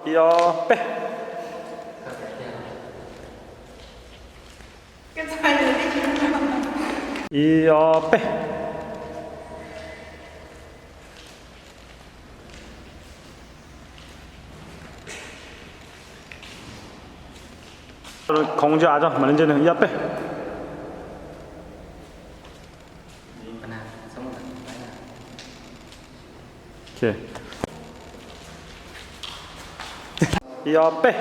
Ib ob peb. Ib ob peb. Khoov ntsia tso mam li ntsia nws ib ob peb. Ib ob peb.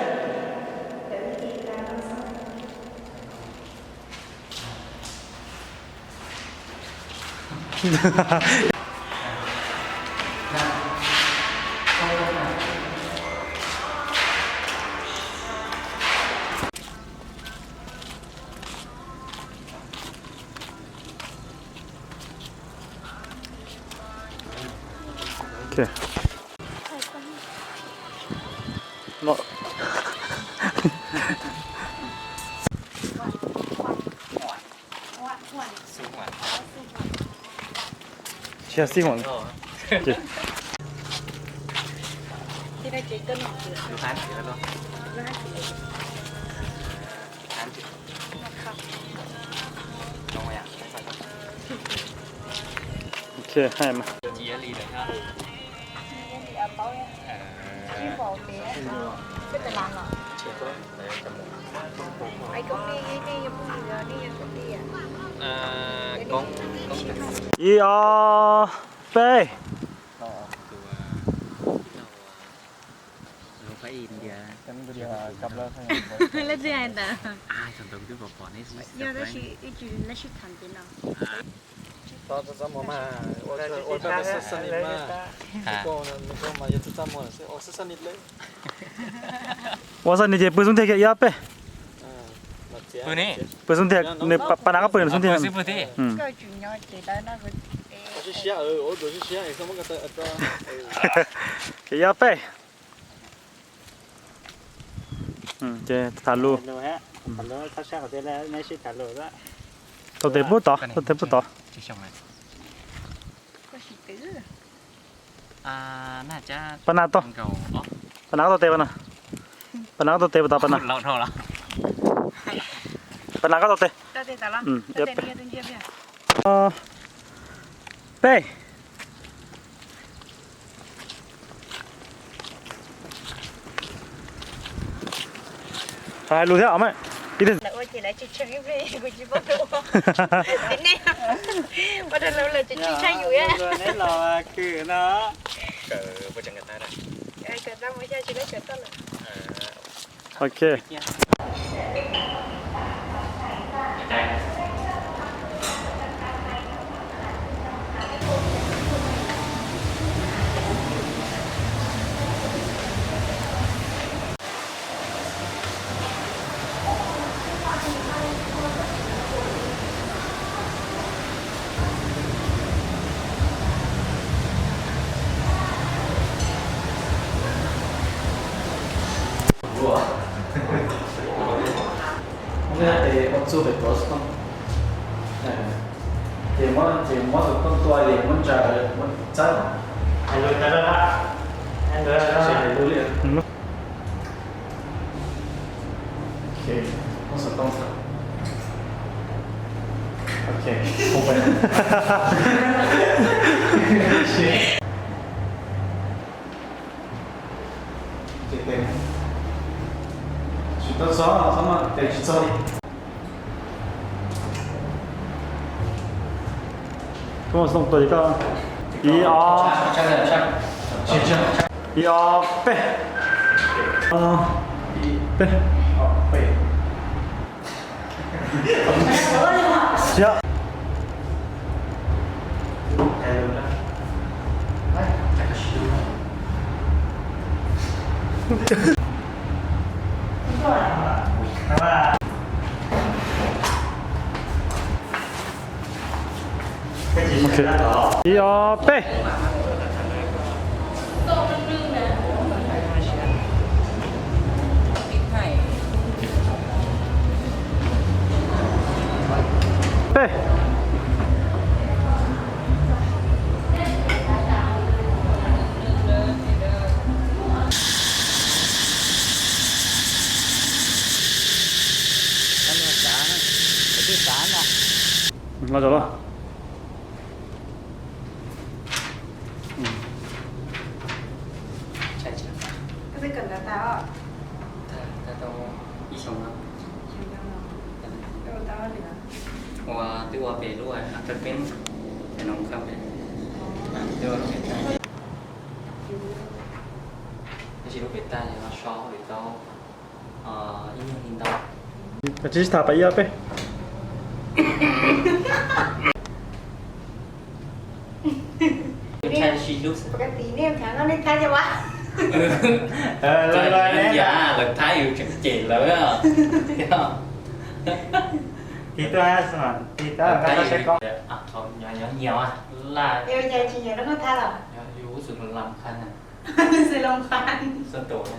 Tsis yog xib hwb. Ok, hay mà. Ib ob peb. Ua xab nis ces pw xub ntiag kiag ib ob peb. Pw xub ntiag, nws pab nas koj pw nws xub ntiag. Ces ib ob peb. Ces tham lus. Tau tes pub tod, tau tes pub tod. Pab nas tau. Pab nas koj tau tes, pab nas. Pab nas koj tau tes, pab nas. Pab nas koj tau tes. Peb. Hais lus thiab os. Ok. Ces muab, ces muab tus tooj tua ces muab ntsa, muab txawb. Hais lus tas lawm. Hais lus li. Ok, muab xov tooj txawb. Ok, không phải. Tsis tau txog, txhob mas tes tsis txog li. Koj muab xov tooj tua ces koj ib ob, ib ob peb, peb. Siab. Ok. Ib ob peb. Peb. Los zaum los. Koj twb kawm ntawv tas os? Tag tau ib xyoo no. Xyoo no. Ua twb ua pem lub a kawg peb, no kawg peb. Tab sis lub pem tag no so hauj lwm tau ib nyuag li ntau. Koj tsis tham pab ib peb. Pab ib lub. Pab ib lub. Lawv thaib yus tseem cem lawv. Tig tuaj, tig tuaj, nyob nyias laj. Ua cas tsis nyiam lub noj thab los? Yus xwb lam qha na. Xwb lam qha. Xwb tus.